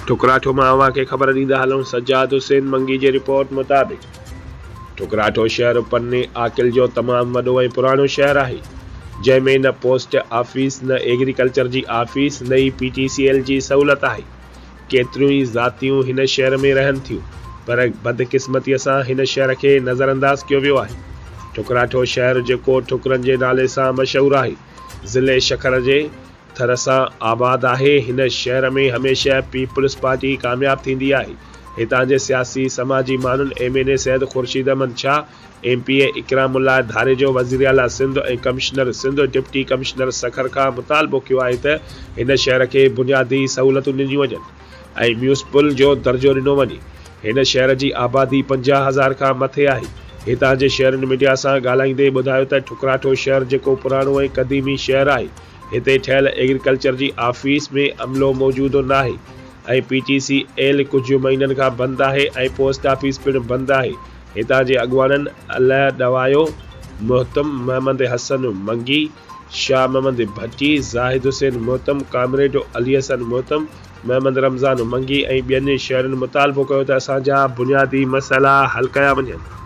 ٺڪراٺو مان اوهان کي خبر ڏيندا هلون سجاد حسين منگي جي رپورٽ مطابق ٺڪراٺو شهر پني عاقل جو تمام وڏو ۽ پراڻو شهر آهي جنهن ۾ نه پوسٽ آفيس نه ايگريڪلچر جي آفيس نه ئي پي ٽي سي ايل جي سهولت آهي ڪيتريون ئي ذاتيون هن شهر ۾ رهن ٿيون پر بدقسمتي سان هن شهر کي نظرانداز ڪيو ويو آهي ٺڪراٺو شهر جيڪو ٺڪرن جي نالي سان مشهور آهي ضلعي شکر جي ٿر سان آباد آهي، هن شهر ۾ هميشه پيپلز پارٽي ڪامياب ٿيندي آهي، هتان جي سياسي سماجي ماڻهن M N A Syed Khurshid Ahmed Shah, M P A Ikramullah Dharejo, وزيراعليٰ Sindh ۽ commissioner Sindh, deputy commissioner Sukkur کان مطالبو ڪيو آهي ته هن شهر کي بنيادي سهولتون ڏنيون وڃن ۽ ميونسپل جو درجو ڏنو وڃي، هن شهر جي آبادي 50 هزار کان مٿي آهي، هتان جي شهرين ميڊيا سان ڳالهائيندي ٻڌايو ته ٺڪراٺو شهر جيڪو پراڻو ۽ قديمي شهر آهي، هتي ٺهيل ايگريڪلچر جي آفيس ۾ عملو موجود ناهي ۽ پي ٽي سي ايل ڪجهه مهينن کان بند آهي ۽ پوسٽ آفيس پڻ بند آهي هتان جي اڳواڻن الهه ڏوايو مهتم، محمد حسن منگي، شاهه محمد ڀٽي، زاهد حسين مهتم، ڪامريڊ علي حسن مهتم، محمد رمضان منگي ۽ ٻين شهرين مطالبو ڪيو ته اسان جا بنيادي مسئلا حل ڪيا وڃن.